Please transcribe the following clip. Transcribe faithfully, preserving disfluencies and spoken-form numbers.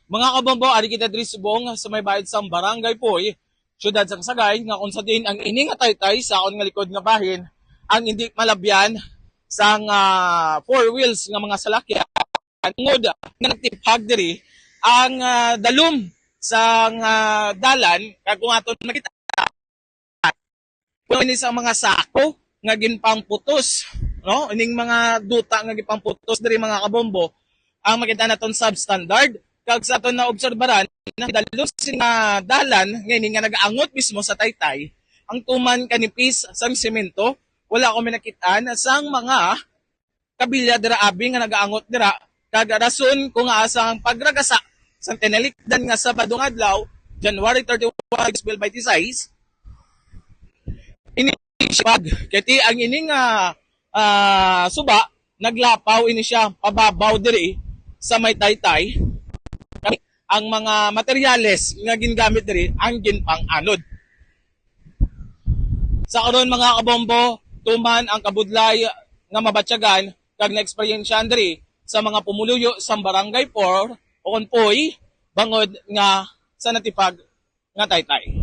Mga kabombo, ari kita diri subong sa may bayad sang Barangay Poy, siyudad sang Sagay, nga kung sa diin ang ini nga taytay sa akon nga likod nga bahin ang hindi malabyan sang, ah, four wheels nga mga salakyan, tungod nga nagtipag diri ang, ah, dalom sang, ah, dalan, kag kung aton makita, puno ini sa mga sako nga ginpangputos, no? Ining mga duta nga ginpangputos diri, mga kabombo, ang makita naton substandard, kag sa aton naobserbaran, ang dalom sini nga dalan nga ini nga nagaangot mismo sa taytay, ang tuman kanipis sang semento, wala ko may nakit-an sang mga kabilya dira abi nga nagaangot dira, kag rason kung asa ang pagragasa sang tinalikdan nga Sabado nga adlaw, January thirty-one, two thousand twenty-six, ini siya pag, kay ti ang ini nga, ah, suba, naglapaw ini siya pababaw diri sa may taytay. Ang mga materyales nga gingamit diri ang ginpang-anod. Sa karon, mga kabombo, tuman ang kabudlay nga mabatyagan kag naeksperyensyahan diri sa mga pumuluyo sang Barangay four o kon Poy, bangod nga sa natipag nga taytay.